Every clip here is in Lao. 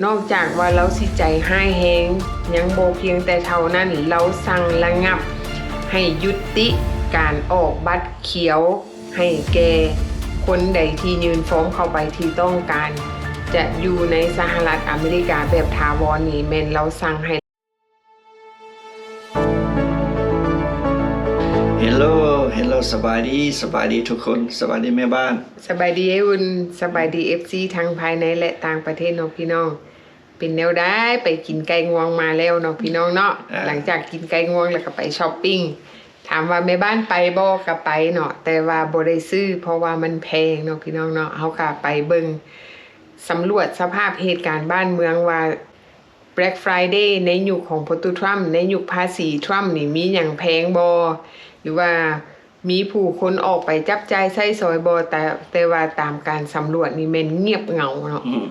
ນອກຈາກວ່າລາວຊິໃຈຮ້າຍແຮງ ຍັງບໍ່ພຽງແຕ່ເທົ່ານັ້ນ, ລາວສັ່ງລະງັບໃຫ້ຍຸຕິການອອກບັດຂຽວໃຫ້ແກ່ຄົນໃດທີ່ຍື່ນຟອມເຂົ້າໄປທີ່ຕ້ອງການຈະຢູ່ໃນສະຫະລັດອາເມລິກາແບບຖາວອນນີ້ ແມ່ນລາວສັ່ງໃຫ້ ເຮລໂລ ເຮລໂລ ສະບາຍດີ ສະບາຍດີທຸກຄົນ ສະບາຍດີແມ່ບ້ານ ສະບາຍດີອ້າຍອຸ່ນ ສະບາຍດີເອັຟຊີທັງພາຍໃນ ແລະ ຕ່າງປະເທດເນາະພີ່ນ້ອງ. ເປັນແນວໃດ ໄປກິນໄກ່ງວງມາແລ້ວເນາະພີ່ນ້ອງເນາະ. ເອີ ຫຼັງຈາກກິນໄກ່ງວງແລ້ວກໍໄປຊັອບປິງ. ຖາມວ່າແມ່ບ້ານໄປບໍ່? ກໍໄປເນາະ ແຕ່ວ່າບໍ່ໄດ້ຊື້ ເພາະວ່າມັນແພງເນາະພີ່ນ້ອງເນາະ. ເຮົາກໍໄປເບິ່ງ ສຳຫຼວດສະພາບເຫດການບ້ານເມືອງວ່າ Black Friday ໃນຍຸກຂອງພໍ່ຕູ້ທຣຳ ໃນຍຸກພາສີທຣຳນີ້ ມີຫຍັງແພງບໍ່ ຫຼືວ່າມີຜູ້ຄົນອອກໄປຈັບຈ່າຍໃຊ້ສອຍບໍ່? ແຕ່ ແຕ່ວ່າຕາມການສຳຫຼວດນີ້ແມ່ນງຽບເຫງົາເນາະ. ອືມ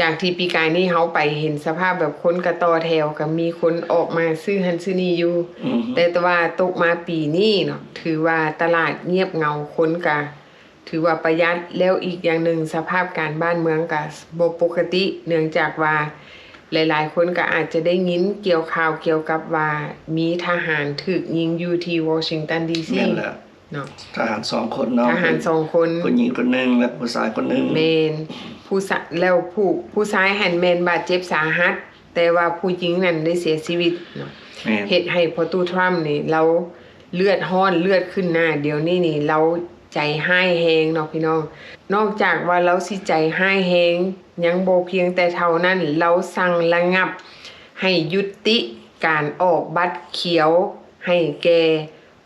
ຈາກທີ່ປີກາຍນີ້ເຮົາໄປເຫັນສະພາບແບບຄົນກະຕໍ່ແຖວ ກະມີຄົນອອກມາຊື້ຫັ້ນຊື້ນີ້ຢູ່. ອືມ ແຕ່ ແຕ່ວ່າຕົກມາປີນີ້ເນາະ ຖືວ່າຕະຫຼາດງຽບເຫງົາ ຄົນກະ ຖືວ່າປະຢັດ. ແລ້ວອີກຢ່າງໜຶ່ງ ສະພາບການບ້ານເມືອງກະບໍ່ປົກກະຕິ ເນື່ອງຈາກວ່າຫຼາຍໆຄົນກະອາດຈະໄດ້ຍິນກ່ຽວຂ່າວກ່ຽວກັບວ່າ ມີທະຫານຖືກຍິງຢູ່ທີ່ວໍຊິງຕັນ ດີຊີ ແມ່ນແລ້ວເນາະ. ທະຫານສອງຄົນເນາະ ທະຫານສອງຄົນ ຜູ້ຍິງຄົນໜຶ່ງ ແລະ ຜູ້ຊາຍຄົນໜຶ່ງ. ແມ່ນ ຜູ້ຊາຍ ແລ້ວຜູ້ ຜູ້ຊາຍຫັ້ນແມ່ນບາດເຈັບສາຫັດ ແຕ່ວ່າຜູ້ຍິງນັ້ນໄດ້ເສຍຊີວິດເນາະ. ແມ່ນ ເຮັດໃຫ້ພໍ່ຕູ້ທຣຳນີ້ ລາວເລືອດຮ້ອນ ເລືອດຂຶ້ນໜ້າ. ດຽວນີ້ນີ້ ລາວໃຈຮ້າຍແຮງເນາະພີ່ນ້ອງ. ນອກຈາກວ່າລາວຊິໃຈຮ້າຍແຮງ ຍັງບໍ່ພຽງແຕ່ເທົ່ານັ້ນ, ລາວສັ່ງລະງັບໃຫ້ຍຸຕິການອອກບັດຂຽວໃຫ້ແກ່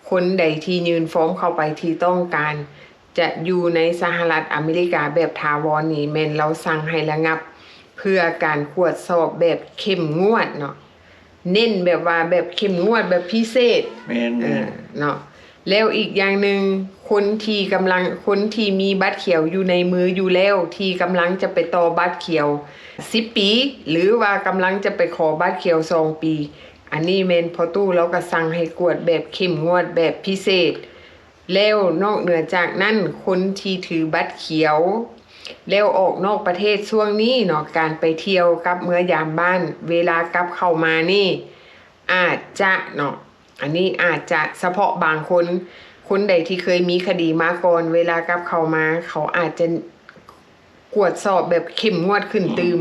ຄົນໃດທີ່ຍື່ນຟອມເຂົ້າໄປທີ່ຕ້ອງການຈະຢູ່ໃນສະຫະລັດອາເມລິກາແບບຖາວອນນີ້ ແມ່ນລາວສັ່ງໃຫ້ລະງັບ ເພື່ອການກວດສອບແບບເຂັ້ມງວດເນາະ. ເນັ້ນແບບວ່າແບບເຂັ້ມງວດແບບພິເສດ. ແມ່ນໆ ເອີ ເນາະ. ແລ້ວອີກຢ່າງໜຶ່ງ ຄົນທີ່ກຳລັງ ຄົນທີ່ມີບັດຂຽວຢູ່ໃນມືຢູ່ແລ້ວ ທີ່ກຳລັງຈະໄປຕໍ່ບັດຂຽວສິບປີ ຫຼືວ່າກຳລັງຈະໄປຂໍບັດຂຽວສອງປີ ອັນນີ້ແມ່ນພໍ່ຕູ້ລາວກໍສັ່ງໃຫ້ກວດແບບເຂັ້ມງວດແບບພິເສດ. ແລ້ວນອກເໜືອຈາກນັ້ນ ຄົນທີ່ຖືບັດຂຽວ ແລ້ວອອກນອກປະເທດຊ່ວງນີ້ເນາະ ການໄປທ່ຽວກັບເມືອຍາມບ້ານ ເວລາກັບເຂົ້າມານີ້ ອາດຈະເນາະ ອັນນີ້ອາດຈະສະເພາະບາງຄົນ ຄົນໃດທີ່ເຄີຍມີຄະດີມາກ່ອນ ເວລາກັບເຂົ້າມາ ເຂົາອາດຈະກວດສອບແບບເຂັ້ມງວດຂຶ້ນຕື່ມ.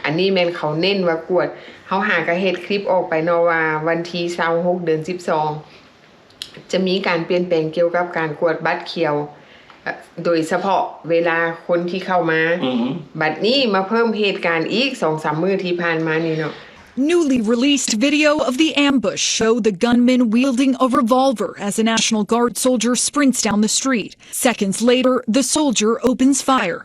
ອັນນີ້ແມ່ນເຂົາເນັ້ນວ່າກວດ ເຮົາຫາກະເຮັດຄລິບອອກໄປເນາະວ່າ ວັນທີຊາວຫົກ ເດືອນສິບສອງ ຈະມີການປ່ຽນແປງກ່ຽວກັບການກວດບັດຂຽວ ໂດຍສະເພາະເວລາຄົນທີ່ເຂົ້າມາ. ບັດນີ້ມາເພີ່ມເຫດການອີກສອງສາມມື້ທີ່ຜ່ານມານີ້ເນາະ. Newly released video of the ambush show the gunman wielding a revolver as a National Guard soldier sprints down the street. Seconds later, the soldier opens fire.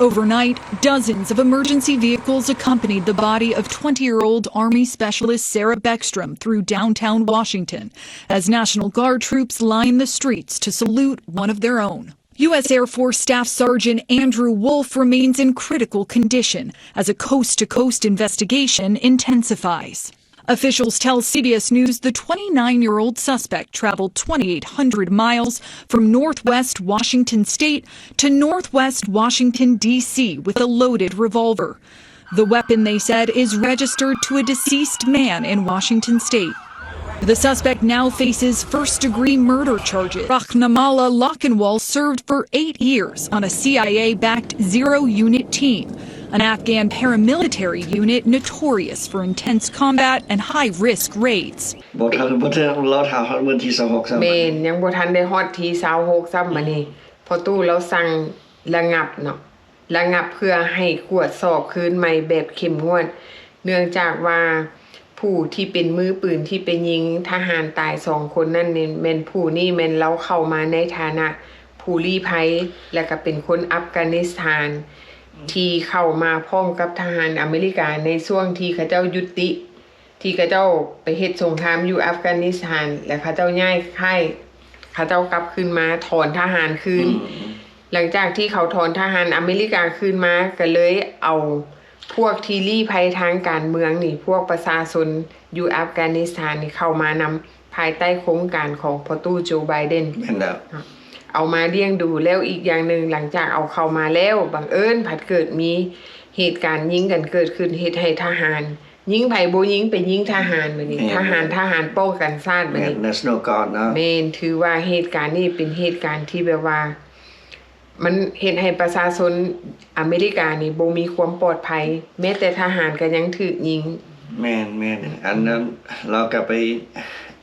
Overnight, dozens of emergency vehicles accompanied the body of twenty-year-old Army Specialist Sarah Beckstrom through downtown Washington as National Guard troops line the streets to salute one of their own. U S Air Force Staff Sergeant Andrew Wolf remains in critical condition as a coast to coast investigation intensifies. Officials tell C B S News the twenty-nine-year-old suspect traveled twenty-eight hundred miles from northwest Washington state to northwest Washington, D C, with a loaded revolver. The weapon, they said, is registered to a deceased man in Washington state. The suspect now faces first degree murder charges. Rahnamallah Lakhanwal served for eight years on a C I A backed Zero Unit team, an Afghan paramilitary unit notorious for intense combat and high risk raids. ບໍ່ທັນ ບໍ່ທັນ ລາວຖ້າຮອດມື້ທີຊາວຫົກຊ້ຳ. ແມ່ນ ຍັງບໍ່ທັນໄດ້ຮອດທີຊາວຫົກຊ້ຳ ບາດນີ້ພໍ່ຕູ້ລາວສັ່ງລະງັບເນາະ ລະງັບເພື່ອໃຫ້ກວດສອບຄືນໃໝ່ແບບເຂັ້ມງວດ ເນື່ອງຈາກວ່າຜູ້ທີ່ເປັນມືປືນທີ່ໄປຍິງທະຫານຕາຍສອງຄົນນັ້ນນີ້ ແມ່ນຜູ້ນີ້ແມ່ນລາວເຂົ້າມາໃນຖານະ ຜູ້ລີ້ໄພ ແລະກະເປັນຄົນອັຟການິສຖານ ທີ່ເຂົ້າມາພ້ອມກັບທະຫານອາເມລິກາໃນຊ່ວງທີ່ເຂົາເຈົ້າຍຸຕິ ທີ່ເຂົາເຈົ້າໄປເຮັດສົງຄາມຢູ່ອັຟການິສຖານ ແລະເຂົາເຈົ້າຍ້າຍຄ້າຍ ເຂົາເຈົ້າກັບຄືນມາ ຖອນທະຫານຄືນ. ຫຼັງຈາກທີ່ເຂົາຖອນທະຫານອາເມລິກາຄືນມາ ກະເລີຍເອົາພວກທີ່ລີ້ໄພທາງການເມືອງນີ້ ພວກປະຊາຊົນຢູ່ອັຟການິສຖານນີ້ເຂົ້າມານຳ ພາຍໃຕ້ໂຄງການຂອງພໍ່ຕູ້ໂຈ ໄບເດັນ. ແມ່ນແລ້ວ. ເອົາມາລ້ຽງດູ ແລ້ວອີກຢ່າງໜຶ່ງ ຫຼັງຈາກເອົາເຂົ້າມາແລ້ວ ບັງເອີນພັດເກີດມີເຫດການຍິງກັນເກີດຂຶ້ນ ເຮັດໃຫ້ທະຫານ ຍິງໃຜບໍ່ຍິງ ໄປຍິງທະຫານ ບາດນີ້ ແມ່ນ ທະຫານ ທະຫານປ້ອງກັນຊາດ ບາດນີ້ National Guard ເນາະ ແມ່ນ ຖືວ່າເຫດການນີ້ເປັນເຫດການທີ່ແບບວ່າ ມັນເຮັດໃຫ້ປະຊາຊົນອາເມລິການີ້ບໍ່ມີຄວາມປອດໄພ ແມ້ແຕ່ທະຫານກໍຍັງຖືກຍິງ. ແມ່ນໆ ອັນນັ້ນລາວກໍໄປ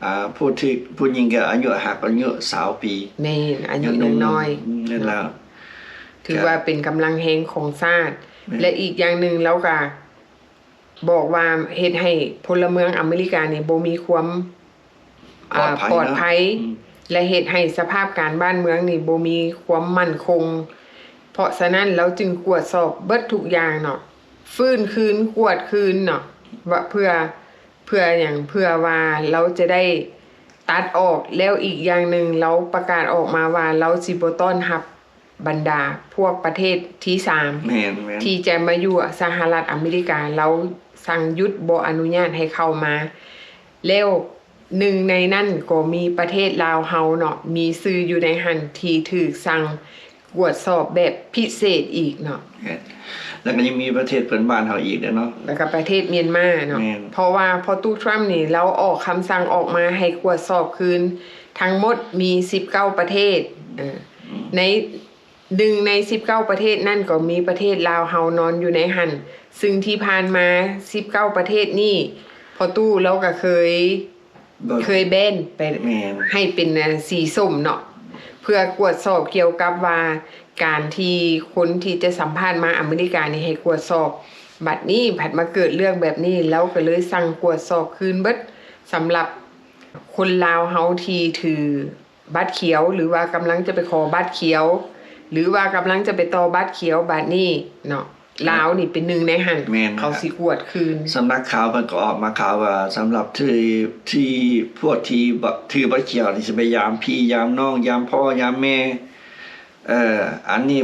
ອ່າ ຜູ້ຖືກ ຜູ້ຍິງກໍອາຍຸ ຫາກອາຍຸຊາວປີ ແມ່ນ ອາຍຸຍັງໜຸ່ມນ້ອຍ ແມ່ນແລ້ວ ຖືວ່າເປັນກຳລັງແຮງຂອງຊາດ ແມ່ນ ແລະ ອີກຢ່າງໜຶ່ງລາວກໍບອກວ່າເຮັດໃຫ້ພົນລະເມືອງອາເມລິການີ້ບໍ່ມີຄວາມ ປອດໄພ ອາ ເນາະ ປອດໄພ ອືມ ແລະ ເຮັດໃຫ້ສະພາບການບ້ານເມືອງນີ້ບໍ່ມີຄວາມໝັ້ນຄົງ. ເພາະສະນັ້ນລາວຈຶ່ງກວດສອບເບິດທຸກຢ່າງເນາະ ຟື້ນຄືນ ກວດຄືນເນາະ ວ່າເພື່ອ ເພື່ອຫຍັງ? ເພື່ອວ່າລາວຈະໄດ້ຕັດອອກ ແລ້ວອີກຢ່າງໜຶ່ງລາວປະກາດອອກມາວ່າລາວຊິບໍ່ຕ້ອນຮັບ ບັນດາພວກປະເທດທີສາມ ແມ່ນໆ ທີ່ຈະມາຢູ່ສະຫະລັດອາເມລິກາ ລາວສັ່ງຢຸດ ບໍ່ອະນຸຍາດໃຫ້ເຂົ້າມາ. ແລ້ວໜຶ່ງໃນນັ້ນກໍມີປະເທດລາວເຮົາເນາະ ມີຊື່ຢູ່ໃນຫັ້ນ ທີ່ຖືກສັ່ງກວດສອບແບບພິເສດອີກເນາະ ແມ່ນ ແລ້ວກໍຍັງມີປະເທດເພື່ອນບ້ານເຮົາອີກເດ້ເນາະ ແລ້ວກໍປະເທດມຽນມາເນາະ ແມ່ນ ເພາະວ່າພໍ່ຕູ້ທຣຳນີ້ ລາວອອກຄຳສັ່ງອອກມາໃຫ້ກວດສອບຄືນ ທັງໝົດມີສິບເກົ້າປະເທດ ເອີ ອືມ ໃນ ໜຶ່ງໃນສິບເກົ້າປະເທດນັ້ນກໍມີປະເທດລາວເຮົານອນຢູ່ໃນຫັ້ນ ຊຶ່ງທີ່ຜ່ານມາສິບເກົ້າປະເທດນີ້ ພໍ່ຕູ້ລາວກໍເຄີຍ ເບິ່ງ ເຄີຍແບນໄປ ແມ່ນ ໃຫ້ເປັນ ອາ ສີສົ້ມເນາະ ເພື່ອກວດສອບກ່ຽວກັບວ່າ ການທີ່ຄົນທີ່ຈະສຳພາດມາອາເມລິການີ້ໃຫ້ກວດສອບ ບັດນີ້ພັດມາເກີດເລື່ອງແບບນີ້ ລາວກໍເລີຍສັ່ງກວດສອບຄືນເບິດ ສຳລັບຄົນລາວເຮົາທີ່ຖື ບັດຂຽວ ຫຼືວ່າກຳລັງຈະໄປຂໍບັດຂຽວ ຫຼືວ່າກຳລັງຈະໄປຕໍ່ບັດຂຽວ ບາດນີ້ເນາະ ລາວນີ້ເປັນໜຶ່ງໃນຫັ້ນ ແມ່ນ ເຂົາຊິກວດຄືນ. ສຳນັກຂ່າວເພິ່ນກໍອອກມາຂ່າວວ່າ ສຳລັບທີ່ ທີ່ພວກທີ່ບໍ່ຖືບັດຂຽວນີ້ ຊິໄປຢາມພີ່ຢາມນ້ອງ ຢາມພໍ່ຢາມແມ່ ເອີ ອັນນີ້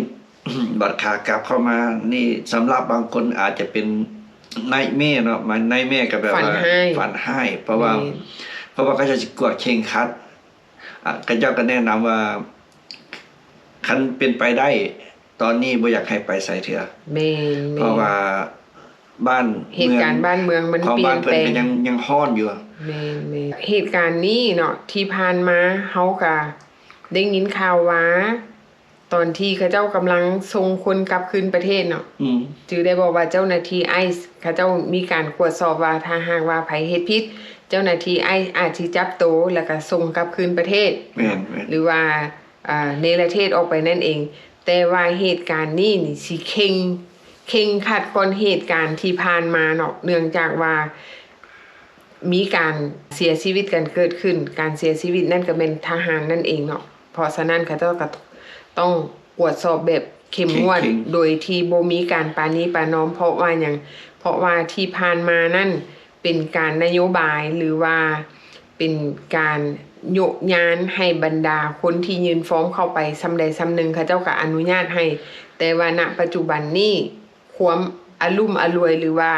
ບັດຂາກັບເຂົ້າມານີ້ ສຳລັບບາງຄົນອາດຈະເປັນ nightmare ເນາະ nightmare ກໍແບບວ່າ ຝັນຮ້າຍ ຝັນຮ້າຍ ເພາະວ່າ ແມ່ນ ເພາະວ່າເຂົາເຈົ້າຊິກວດເຄັ່ງຄັດ ອາ ເຂົາເຈົ້າກໍແນະນຳວ່າ ຄັນເປັນໄປໄດ້ ຕອນນີ້ບໍ່ຢາກໃຫ້ໄປໃສເທື່ອ ແມ່ນໆ ເພາະວ່າບ້ານ ເມືອງ ເຫດການບ້ານເມືອງມັນປ່ຽນແປງ ຂອງບ້ານເພິ່ນກໍຍັງ ຍັງຮ້ອນຢູ່ ແມ່ນໆ ເຫດການນີ້ເນາະ ທີ່ຜ່ານມາເຮົາກໍໄດ້ຍິນຂ່າວວ່າ ຕອນທີ່ເຂົາເຈົ້າກຳລັງສົ່ງຄົນກັບຄືນປະເທດເນາະ ອືມ ຈື່ໄດ້ບໍ່ວ່າເຈົ້າໜ້າທີ່ໄອສ໌ ເຂົາເຈົ້າມີການກວດສອບວ່າ ຖ້າຫາກວ່າໃຜເຮັດຜິດ ເຈົ້າໜ້າທີ່ໄອສ໌ອາດຊິຈັບໂຕ ແລ້ວກໍສົ່ງກັບຄືນປະເທດ ແມ່ນໆ ຫຼືວ່າ ອ່າ ເນລະເທດອອກໄປນັ້ນເອງ. ແຕ່ວ່າເຫດການນີ້ນີ້ຊິເຄັ່ງ ເຄັ່ງຄັດກ່ອນເຫດການທີ່ຜ່ານມາເນາະ ເນື່ອງຈາກວ່າ ມີການເສຍຊີວິດກັນເກີດຂຶ້ນ ການເສຍຊີວິດນັ້ນກໍແມ່ນທະຫານນັ້ນເອງເນາະ ເພາະສະນັ້ນເຂົາເຈົ້າກໍຕ້ອງກວດສອບແບບເຂັ້ມງວດ ເຄັ່ງໆ ໂດຍທີ່ບໍ່ມີການປານີປານອມ ເພາະວ່າຫຍັງ? ເພາະວ່າທີ່ຜ່ານມານັ້ນເປັນການນະໂຍບາຍ ຫຼືວ່າເປັນການໂຍກຍ້າຍໃຫ້ບັນດາຄົນທີ່ຍື່ນຟອມເຂົ້າໄປຊ່ຳໃດຊ່ຳໜຶ່ງ ເຂົາເຈົ້າກໍອະນຸຍາດໃຫ້ ແຕ່ວ່ານະປັດຈຸບັນນີ້ ຄວາມອະລຸ່ມອະລວຍ ຫຼືວ່າ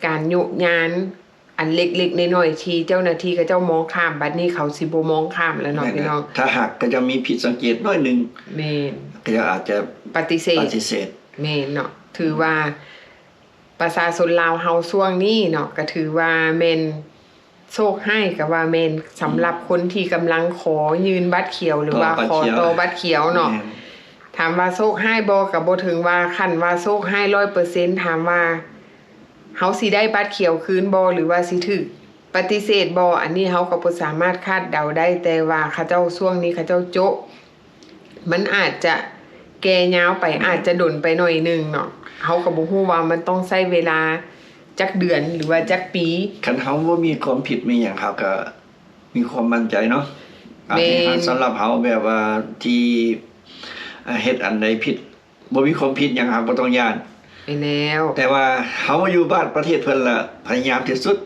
ການໂຍກຍ້າຍ ອັນເລັກໆນ້ອຍໆ ທີ່ເຈົ້າໜ້າທີ່ເຂົາເຈົ້າມອງຂ້າມ ບັດນີ້ເຂົາຊິບໍ່ມອງຂ້າມແລ້ວເນາະ ແມ່ນ ພີ່ນ້ອງ ຖ້າຫາກເຂົາເຈົ້າມີຜິດສັງເກດໜ້ອຍໜຶ່ງ ແມ່ນ ເຂົາເຈົ້າອາດຈະປະຕິເສດ ປະຕິເສດ ແມ່ນເນາະ ຖືວ່າປະຊາຊົນລາວເຮົາຊ່ວງນີ້ເນາະ ກໍຖືວ່າແມ່ນໂຊກຮ້າຍກໍວ່າແມ່ນ ສຳລັບຄົນທີ່ກຳລັງຂໍຍື່ນບັດຂຽວ ຫຼືວ່າຂໍຕໍ່ບັດຂຽວເນາະ ແມ່ນ ຖາມວ່າໂຊກຮ້າຍບໍ່? ກໍບໍ່ເຖິງວ່າຂັ້ນວ່າໂຊກຮ້າຍຮ້ອຍເປີເຊັນ ຖາມວ່າ ເຮົາຊິໄດ້ບັດຂຽວຄືນບໍ່ ຫຼືວ່າຊິຖືກປະຕິເສດບໍ່? ອັນນີ້ເຮົາກໍບໍ່ສາມາດຄາດເດົາໄດ້ ແຕ່ວ່າເຂົາເຈົ້າ ຊ່ວງນີ້ເຂົາເຈົ້າໂຈະ ມັນອາດຈະແກ່ຍາວໄປ ອາດຈະດົນໄປໜ້ອຍໜຶ່ງເນາະ ເຮົາກໍບໍ່ຮູ້ວ່າມັນຕ້ອງໃຊ້ເວລາຈັກເດືອນ ຫຼືວ່າຈັກປີ. ຄັນເຮົາບໍ່ມີຄວາມຜິດມີຫຍັງ ເຮົາກໍມີຄວາມໝັ້ນໃຈເນາະ ອັນນີ້ ແມ່ນ ສຳລັບເຮົາແບບວ່າທີ່ ເຮັດອັນໃດຜິດ ບໍ່ມີຄວາມຜິດຫຍັງ ເຮົາບໍ່ຕ້ອງຢ້ານ ແມ່ນແລ້ວ ແຕ່ວ່າເຮົາຢູ່ບ້ານປະເທດເພິ່ນລະ ພະຍາຍາມທີ່ສຸດ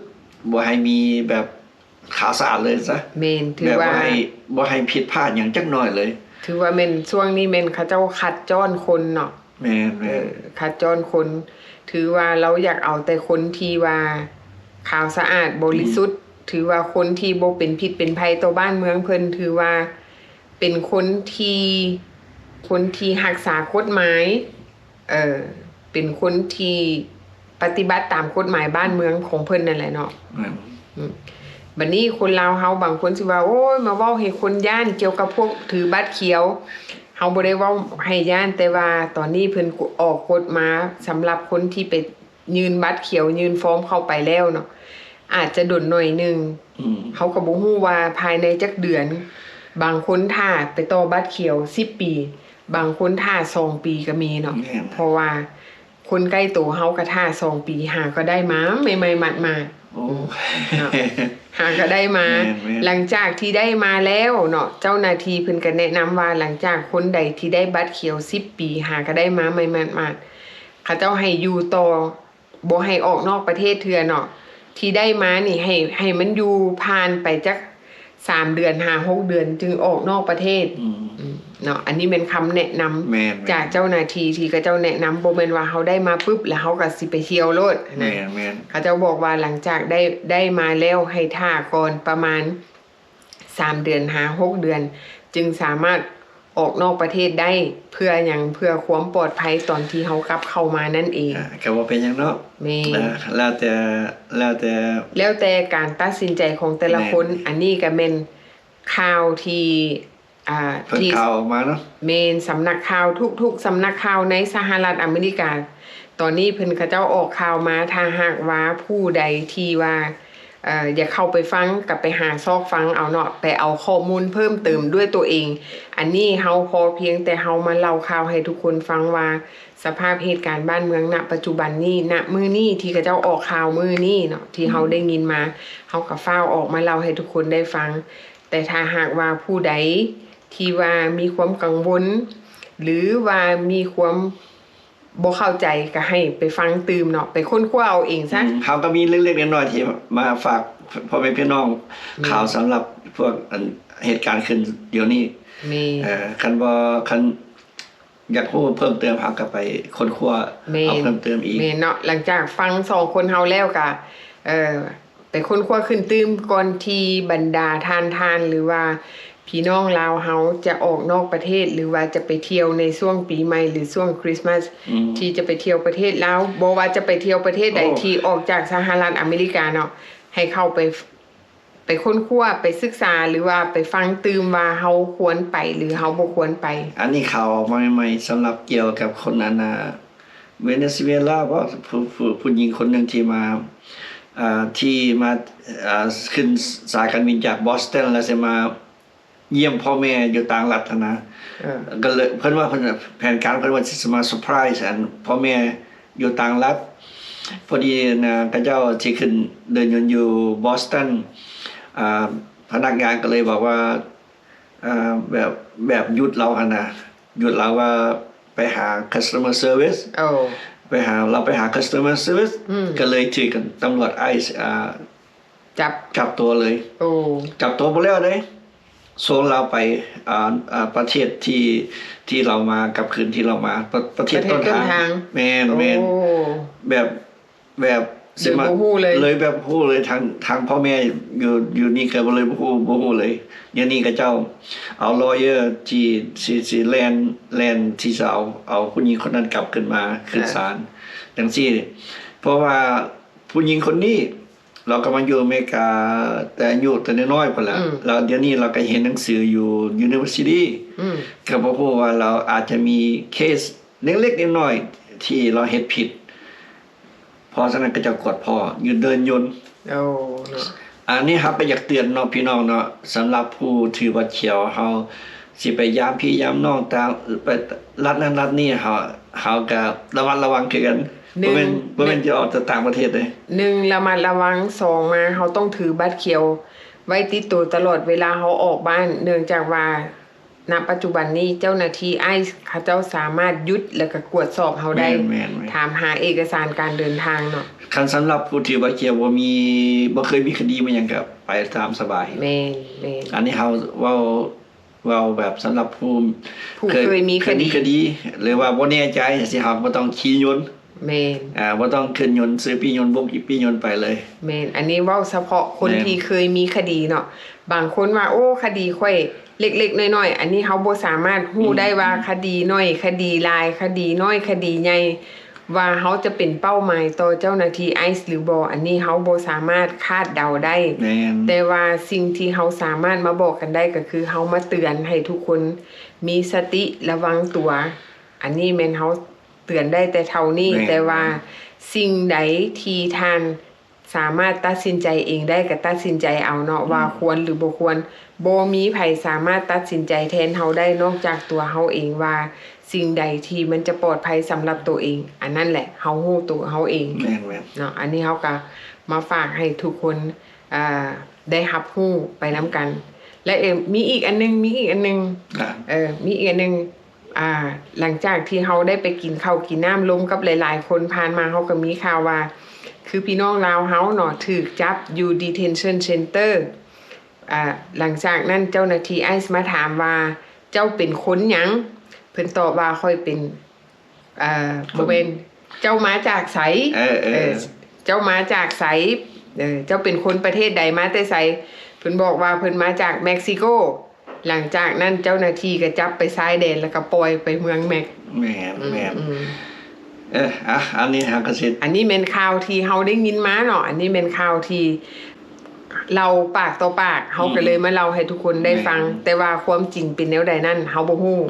ບໍ່ໃຫ້ມີແບບຂາວສະອາດເລີຍຊະ ແມ່ນ ຖືວ່າ ແບບບໍ່ໃຫ້ ບໍ່ໃຫ້ຜິດພາດຫຍັງຈັກໜ້ອຍເລີຍ ຖືວ່າແມ່ນ ຊ່ວງນີ້ແມ່ນເຂົາເຈົ້າຄັດຈ້ອນຄົນເນາະ ແມ່ນໆ ເອີ ຄັດຈ້ອນຄົນ ຖືວ່າລາວຢາກເອົາແຕ່ຄົນທີ່ວ່າຂາວສະອາດບໍລິສຸດ ອືມ ຖືວ່າຄົນທີ່ບໍ່ເປັນພິດເປັນໄພຕໍ່ບ້ານເມືອງເພິ່ນ ຖືວ່າ ປັນຄົນທີ່ ຄົນທີ່ຮັກສາກົດໝາຍ ເອີ ເປັນຄົນທີ່ປະຕິບັດຕາມກົດໝາຍບ້ານເມືອງຂອງເພິ່ນນັ້ນແຫຼະເນາະ. ແມ່ນ. ອືມ ບັດນີ້ຄົນລາວເຮົາບາງຄົນຊິວ່າ ໂອ້ຍ ມາເວົ້າໃຫ້ຄົນຢ້ານກ່ຽວກັບພວກຖືບັດຂຽວ. ເຮົາບໍ່ໄດ້ເວົ້າໃຫ້ຢ້ານ, ແຕ່ວ່າຕອນນີ້ເພິ່ນອອກກົດມາສຳລັບຄົນທີ່ໄປ ຍື່ນບັດຂຽວ ຍື່ນຟອມເຂົ້າໄປແລ້ວເນາະ ອາດຈະດົນໜ້ອຍໜຶ່ງ. ອືມ ເຮົາກໍບໍ່ຮູ້ວ່າພາຍໃນຈັກເດືອນ, ບາງຄົນຖ້າໄປຕໍ່ບັດຂຽວສິບປີ, ບາງຄົນຖ້າສອງປີກໍມີເນາະ. ແມ່ນ. ເພາະວ່າຄົນໃກ້ໂຕເຮົາກໍຖ້າສອງປີ ຫາກໍໄດ້ມາໃໝ່ໆໝາດໆ. ໂອ້ ເນາະ ຫາກໍໄດ້ມາ. ແມ່ນໆ. ຫຼັງຈາກທີ່ໄດ້ມາແລ້ວເນາະ, ເຈົ້າໜ້າທີ່ເພິ່ນກໍແນະນຳວ່າ ຫຼັງຈາກຄົນໃດທີ່ໄດ້ບັດຂຽວສິບປີ ຫາກໍໄດ້ມາໃໝ່ໆໝາດໆ ເຂົາເຈົ້າໃຫ້ຢູ່ຕໍ່ ບໍ່ໃຫ້ອອກນອກປະເທດເທື່ອເນາະ. ທີ່ໄດ້ມານີ້ໃຫ້ ໃຫ້ມັນຢູ່ຜ່ານໄປຈັກສາມເດືອນຫາຫົກເດືອນ ຈຶ່ງອອກນອກປະເທດ. ອືມ ອືມ ເນາະ. ອັນນີ້ແມ່ນຄຳແນະນຳ ແມ່ນໆ ຈາກເຈົ້າໜ້າທີ່ທີ່ເຂົາເຈົ້າແນະນຳ, ບໍ່ແມ່ນວ່າເຮົາໄດ້ມາປຶບ ແລ້ວເຮົາກໍຊິໄປທ່ຽວໂລດນະ. ແມ່ນໆ. ເຂົາເຈົ້າບອກວ່າ ຫຼັງຈາກໄດ້ ໄດ້ມາແລ້ວ ໃຫ້ຖ້າກ່ອນປະມານ ສາມເດືອນຫາຫົກເດືອນ ຈຶ່ງສາມາດອອກນອກປະເທດໄດ້. ເພື່ອຫຍັງ? ເພື່ອຄວາມປອດໄພຕອນທີ່ເຮົາກັບເຂົ້າມານັ້ນເອງ. ອ່າ ກໍບໍ່ເປັນຫຍັງເນາະ. ແມ່ນ. ອ່າ ແລ້ວແຕ່ ແລ້ວແຕ່ ແລ້ວແຕ່ການຕັດສິນໃຈຂອງແຕ່ລະຄົນ. ແມ່ນ. ອັນນີ້ກໍແມ່ນຂ່າວທີ່ ອ່າ ເພິ່ນ ທີ່ ກ່າວອອກມາເນາະ. ແມ່ນ. ສຳນັກຂ່າວ ທຸກໆສຳນັກຂ່າວໃນສະຫະລັດອາເມລິກາ ຕອນນີ້ເພິ່ນເຂົາເຈົ້າອອກຂ່າວມາ. ຖ້າຫາກວ່າຜູ້ໃດທີ່ວ່າ ເອີ ຢາກເຂົ້າໄປຟັງ ກໍໄປຫາຊອກຟັງເອົາເນາະ, ໄປເອົາຂໍ້ມູນເພີ່ມເຕີມດ້ວຍຕົວເອງ. ອັນນີ້ເຮົາພໍພຽງແຕ່ເຮົາມາເລົ່າຂ່າວໃຫ້ທຸກຄົນຟັງວ່າ ສະພາບເຫດການບ້ານເມືອງ ນະ ປັດຈຸບັນນີ້ ນະ ມື້ນີ້ ທີ່ເຂົາເຈົ້າອອກຂ່າວມື້ນີ້ເນາະ ທີ່ເຮົາ ອືມ ໄດ້ຍິນມາ, ເຮົາກໍຟ້າວອອກມາເລົ່າໃຫ້ທຸກຄົນໄດ້ຟັງ. ແຕ່ຖ້າຫາກວ່າຜູ້ໃດທີ່ວ່າມີຄວາມກັງວົນ ຫຼືວ່າມີຄວາມ ບໍ່ເຂົ້າໃຈ ກໍໃຫ້ໄປຟັງຕື່ມເນາະ, ໄປຄົ້ນຄວ້າເອົາເອງຊະ. ອືມ ເຮົາກໍມີເລັກໆນ້ອຍໆທີ່ມາຝາກພໍ່ແມ່ພີ່ນ້ອງ. ແມ່ນ. ຂ່າວສຳລັບພວກ ອັນ ເຫດການຂຶ້ນດຽວນີ້. ແມ່ນ. ເອີ ຄັນບໍ່ ຄັນຢາກຮູ້ເພີ່ມເຕີມ ເຮົາກໍໄປຄົ້ນຄວ້າ ແມ່ນ ເອົາເພີ່ມເຕີມອີກ. ແມ່ນເນາະ. ຫຼັງຈາກຟັງສອງຄົນເຮົາແລ້ວກໍ ເອີ ໄປຄົ້ນຄວ້າຂຶ້ນຕື່ມ ກ່ອນທີ່ບັນດາທ່ານໆ ຫຼືວ່າພີ່ນ້ອງລາວເຮົາຈະອອກນອກປະເທດ ຫຼືວ່າຈະໄປທ່ຽວໃນຊ່ວງປີໃໝ່ ຫຼືຊ່ວງຄຣິສມາສ ອືມ ທີ່ຈະໄປທ່ຽວປະເທດລາວ, ບໍ່ວ່າຈະໄປທ່ຽວປະເທດໃດ ໂອ້ ທີ່ອອກຈາກສະຫະລັດອາເມລິກາເນາະ, ໃຫ້ເຂົ້າໄປ ໄປຄົ້ນຄວ້າ ໄປສຶກສາ ຫຼືວ່າໄປຟັງຕື່ມວ່າເຮົາຄວນໄປ ຫຼືເຮົາບໍ່ຄວນໄປ. ອັນນີ້ຂ່າວອອກມາໃໝ່ໆ ສຳລັບກ່ຽວກັບຄົນ ອັນ ອ່າ ເວເນຊູເອລາບໍ ຜູ້ ຜູ້ ຜູ້ຍິງຄົນໜຶ່ງທີ່ມາ ອ່າ ທີ່ມາ ອ່າ ຂຶ້ນສາຍການບິນຈາກບອສຕັນ ແລ້ວຊິມາຢ້ຽມພໍ່ແມ່ຢູ່ຕ່າງລັດຫັ້ນນະ. ເອີ ກໍເລີຍ ເພິ່ນວ່າເພິ່ນ ແຜນການເພິ່ນວ່າຊິມາເຊີໄພຣສ໌ ອັນ ພໍ່ແມ່ຢູ່ຕ່າງລັດ. ພໍດີນະ ເຂົາເຈົ້າຊິຂຶ້ນເດີ່ນຍົນຢູ່ບອສຕັນ, ອ່າ ພະນັກງານກໍເລີຍບອກວ່າ ອ່າ ແບບ ແບບຢຸດລາວຫັ້ນນະ, ຢຸດລາວວ່າໄປຫາ customer service. ໂອ້ ໄປຫາ ລາວໄປຫາ customer service. ອືມ ກໍເລີຍຖືກຕຳຫຼວດໄອສ໌ ອ່າ ຈັບ ຈັບຕົວເລີຍ. ໂອ້ ຈັບຕົວບໍ່ແລ້ວເດ້, ສົ່ງລາວໄປ ອ່າ ອ່າ ປະເທດທີ່ ທີ່ລາວມາ ກັບຄືນທີ່ລາວມາ ປະ ປະເທດ ປະເທດຕົ້ນທາງ. ແມ່ນ ໂອ້ ແມ່ນ. ແບບ ແບບ ເລີຍບໍ່ຮູ້ເລີຍ ເລີຍແບບຮູ້ເລີຍ ທາງ ທາງພໍ່ແມ່ຢູ່ ຢູ່ນີ້ກໍເລີຍບໍ່ຮູ້ ບໍ່ຮູ້ເລີຍ. ດຽວນີ້ເຂົາເຈົ້າເອົາ lawyer ທີ່ຊິ ຊິແລ່ນ ແລ່ນທີ່ຈະເອົາ ເອົາຜູ້ຍິງຄົນນັ້ນກັບຄືນມາ ຂຶ້ນສານ ຈັ່ງຊີ້. ເພາະວ່າຜູ້ຍິງຄົນນີ້ ລາວກໍມາຢູ່ອາເມລິກາແຕ່ອາຍຸແຕ່ນ້ອຍໆພຸ້ນລະ. ອືມ ແລ້ວດຽວນີ້ລາວກໍຮຽນໜັງສືຢູ່ university. ອືມ ກໍບໍ່ຮູ້ວ່າລາວອາດຈະມີເຄສ ເລັກໆນ້ອຍໆທີ່ລາວເຮັດຜິດ, ເພາະສະນັ້ນເຂົາເຈົ້າກວດພໍຢູ່ເດີ່ນຍົນ. ໂອ້ ເນາະ. ອັນນີ້ເຮົາກໍຢາກເຕືອນເນາະ ພີ່ນ້ອງເນາະ, ສຳລັບຜູ້ຖືບັດຂຽວ ເຮົາຊິໄປຢາມພີ່ຢາມນ້ອງຕ່າງ ໄປລັດນັ້ນລັດນີ້ ເຮົາ ເຮົາກໍລະມັດລະວັງຄືກັນ. ໜຶ່ງ ບໍ່ແມ່ນ ບໍ່ແມ່ນຈະອອກແຕ່ຕ່າງປະເທດເດ້. ໜຶ່ງ ລະມັດລະວັງ, ສອງ ມາ ເຮົາຕ້ອງຖືບັດຂຽວໄວ້ຕິດໂຕຕະຫຼອດເວລາເຮົາອອກບ້ານ, ເນື່ອງຈາກວ່າ ນະປັດຈຸບັນນີ້ ເຈົ້າໜ້າທີ່ໄອສ໌ເຂົາເຈົ້າສາມາດຢຸດ ແລ້ວກໍກວດສອບເຮົາໄດ້. ແມ່ນໆໆ ຖາມຫາເອກະສານການເດີນທາງເນາະ. ຄັນສຳລັບຜູ້ທີ່ບໍ່ກ່ຽວ ບໍ່ມີ ບໍ່ເຄີຍມີຄະດີ ບໍ່ຫຍັງ ກໍໄປຕາມສະບາຍ. ແມ່ນໆ ອັນນີ້ເຮົາເວົ້າ ເວົ້າແບບສຳລັບຜູ້ ຜູ້ເຄີຍ ເຄີຍມີຄະດີ ເຄີຍມີຄະດີ ຫຼືວ່າບໍ່ແນ່ໃຈ ຈັ່ງຊີ້ ເຮົາກໍບໍ່ຕ້ອງຂີ່ຍົນ. ແມ່ນ ອ່າ ບໍ່ຕ້ອງຂຶ້ນຍົນ ຊື້ປີ້ຍົນ ບົກປີ້ຍົນໄປເລີຍ. ແມ່ນ ອັນນີ້ເວົ້າສະເພາະຄົນ ແມ່ນ ທີ່ເຄີຍມີຄະດີເນາະ. ບາງຄົນວ່າ ໂອ້ ຄະດີຂ້ອຍເລັກໆນ້ອຍໆ ອັນນີ້ເຮົາບໍ່ສາມາດຮູ້ໄດ້ວ່າ ອືມ ຄະດີໜ້ອຍ ຄະດີຫຼາຍ ຄະດີນ້ອຍ ຄະດີໃຫຍ່ ວ່າເຮົາຈະເປັນເປົ້າໝາຍຕໍ່ເຈົ້າໜ້າທີ່ໄອສ໌ຫຼືບໍ່ ອັນນີ້ເຮົາບໍ່ສາມາດຄາດເດົາໄດ້. ແມ່ນ ແຕ່ວ່າສິ່ງທີ່ເຮົາສາມາດມາບອກກັນໄດ້ ກໍຄືເຮົາມາເຕືອນໃຫ້ທຸກຄົນມີສະຕິລະວັງຕົວ. ອັນນີ້ແມ່ນເຮົາເຕືອນໄດ້ແຕ່ເທົ່ານີ້. ແມ່ນ ແຕ່ວ່າສິ່ງໃດທີ່ທ່ານສາມາດຕັດສິນໃຈເອງໄດ້ ກໍຕັດສິນໃຈເອົາເນາະ ອືມ ວ່າຄວນຫຼືບໍ່ຄວນ. ບໍ່ມີໃຜສາມາດຕັດສິນໃຈແທນເຮົາໄດ້ ນອກຈາກຕົວເຮົາເອງ ວ່າສິ່ງໃດທີ່ມັນຈະປອດໄພສຳລັບໂຕເອງ ອັນນັ້ນແຫຼະເຮົາຮູ້ໂຕເຮົາເອງ. ແມ່ນໆ ເນາະ ອັນນີ້ເຮົາກໍມາຝາກໃຫ້ທຸກຄົນ ອ່າ ໄດ້ຮັບຮູ້ໄປນຳກັນ. ແລະ ເອີ ມີອີກອັນໜຶ່ງ ມີອີກອັນໜຶ່ງ ອ່າ ເອີ ມີອີກອັນໜຶ່ງ ອ່າ ຫຼັງຈາກທີ່ເຮົາໄດ້ໄປກິນເຂົ້າກິນນ້ຳລົມກັບຫຼາຍໆຄົນ ຜ່ານມາເຮົາກໍມີຂ່າວວ່າ ຄືພີ່ນ້ອງລາວເຮົາເນາະ ຖືກຈັບຢູ່ detention center. ອ່າ ຫຼັງຈາກນັ້ນເຈົ້າໜ້າທີ່ໄອສ໌ມາຖາມວ່າ ເຈົ້າເປັນຄົນຫຍັງ? ເພິ່ນຕອບວ່າ ຂ້ອຍເປັນ ເອີ ບໍ່ແມ່ນ ເຈົ້າມາຈາກໃສ? ເອີ ເອີ ເຈົ້າມາຈາກໃສ? ເອີ ເຈົ້າເປັນຄົນປະເທດໃດ ມາແຕ່ໃສ? ເພິ່ນບອກວ່າເພິ່ນມາຈາກເມັກຊິໂກ. ຫຼັງຈາກນັ້ນເຈົ້າໜ້າທີ່ກໍຈັບໄປຊາຍແດນ ແລ້ວກໍປ່ອຍໄປເມືອງແມັກ. ແມ່ນ ອືມ ແມ່ນ ອືມ ເອີ ອ່ະ ອັນນີ້ຫາກະຊິ ອັນນີ້ແມ່ນຂ່າວທີ່ເຮົາໄດ້ຍິນມາເນາະ ອັນນີ້ແມ່ນຂ່າວທີ່ ເລົ່າປາກຕໍ່ປາກ ເຮົາກໍເລີຍມາເລົ່າໃຫ້ທຸກຄົນໄດ້ຟັງ. ແມ່ນ ແຕ່ວ່າຄວາມຈິງເປັນແນວໃດນັ້ນເຮົາບໍ່ຮູ້.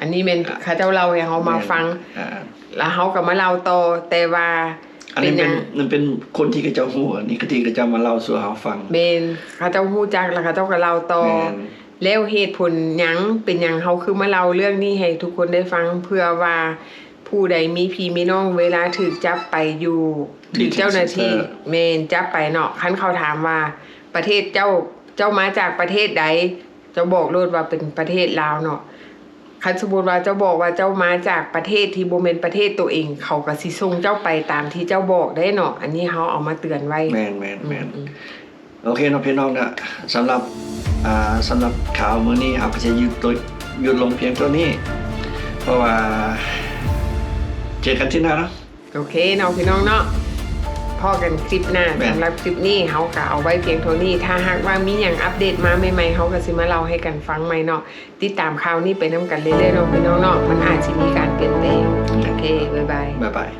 ອັນນີ້ແມ່ນເຂົາເຈົ້າເລົ່າໃຫ້ເຮົາມາຟັງ ແມ່ນ ອ່າ ແລ້ວເຮົາກໍມາເລົ່າຕໍ່. ແຕ່ວ່າ ອັນນີ້ເປັນ ເປັນຫຍັງ ມັນເປັນຄົນທີ່ເຂົາເຈົ້າຮູ້ ອັນນີ້ທີ່ເຂົາເຈົ້າມາເລົ່າສູ່ເຮົາຟັງ. ແມ່ນ ເຂົາເຈົ້າຮູ້ຈັກ ແລ້ວເຂົາເຈົ້າກໍເລົ່າຕໍ່. ແມ່ນ ແລ້ວເຫດຜົນຫຍັງ ເປັນຫຍັງເຮົາຄືມາເລົ່າເລື່ອງນີ້ໃຫ້ທຸກຄົນໄດ້ຟັງ ເພື່ອວ່າ ຜູ້ໃດມີພີ່ມີນ້ອງ ເວລາຖືກຈັບໄປຢູ່ ຖືກເຈົ້າໜ້າທີ່ detention center ແມ່ນ ຈັບໄປເນາະ ຄັນເຂົາຖາມວ່າ ປະເທດເຈົ້າ ເຈົ້າມາຈາກປະເທດໃດ? ເຈົ້າບອກໂລດວ່າເປັນປະເທດລາວເນາະ. ຄັນສົມມຸດວ່າເຈົ້າບອກວ່າເຈົ້າມາຈາກປະເທດທີ່ບໍ່ແມ່ນປະເທດໂຕເອງ ເຂົາກໍຊິສົ່ງເຈົ້າໄປຕາມທີ່ເຈົ້າບອກໄດ້ເນາະ. ອັນນີ້ເຮົາເອົາມາເຕືອນໄວ້. ແມ່ນໆໆ ອືມ ອືມ ໂອເຄເນາະພີ່ນ້ອງເນາະ ສຳລັບ ອ່າ ສຳລັບຂ່າວມື້ນີ້ ເຮົາກໍຈະຢຸດໂຕ ຢຸດລົງພຽງເທົ່ານີ້ ເພາະວ່າເຈີກັນທິດໜ້າເນາະ. ໂອເຄເນາະພີ່ນ້ອງເນາະ ພໍ້ກັນຄລິບໜ້າ. ແມ່ນ ສຳລັບຄລິບນີ້ເຮົາກໍເອົາໄວ້ພຽງເທົ່ານີ້. ຖ້າຫາກວ່າມີຫຍັງອັບເດດມາໃໝ່ໆ ເຮົາກໍຊິມາເລົ່າໃຫ້ກັນຟັງໃໝ່ເນາະ. ຕິດຕາມຂ່າວນີ້ໄປນຳກັນເລື້ອຍໆເນາະພີ່ນ້ອງເນາະ ມັນອາດຊິມີການປ່ຽນແປງ. ໂອເຄ ບາຍບາຍ ບາຍບາຍ.